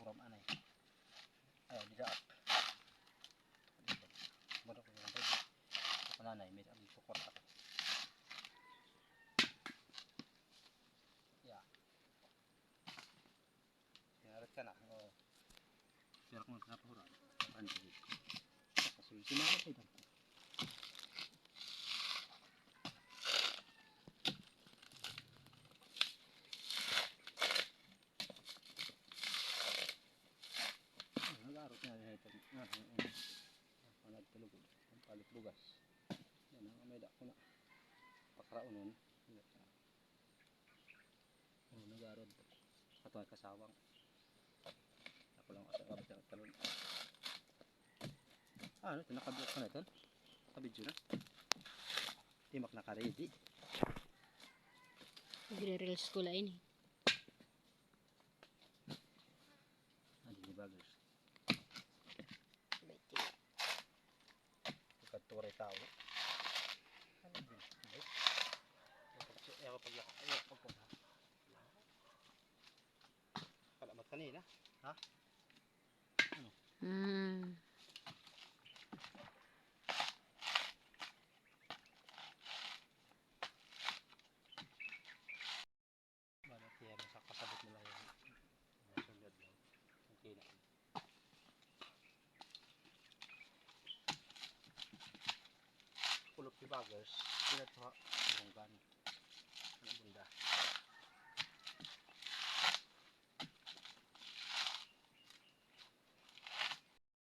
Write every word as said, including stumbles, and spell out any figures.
Rom anay. Ay, dida. Bodo ko lang rin. Ako nanay, may ang support ako. Yeah. Sinarat ka na. Oo. Pero kung nagkakapahuran, ano ko dito? Kasulod sinarat ko dito. Ah, nag-arot na rin ito. Ah, ah, ah. Ah, nagtulog. Ang palit bugas. Yan ang may dako na. Pakaraunon. Oh, nag-arot. Ato ay kasawang. Ako lang ata kabit ang talon. Ah, ano ito? Nakabuok ka na ito? Naka-video na? Timak naka-ready. Gre-reels ko la ini. Ano ni bagers? Kadto waray tawo. Ano din? Ayaw pag-, ayaw pag-, pala mat kanina. Ha? Ano? Hmm. Bala tiyan sa kasabot nila yan. Masunod lang. Okay na. Kulop ni bagers. Pinatuha. Bunggan. Ano bunda?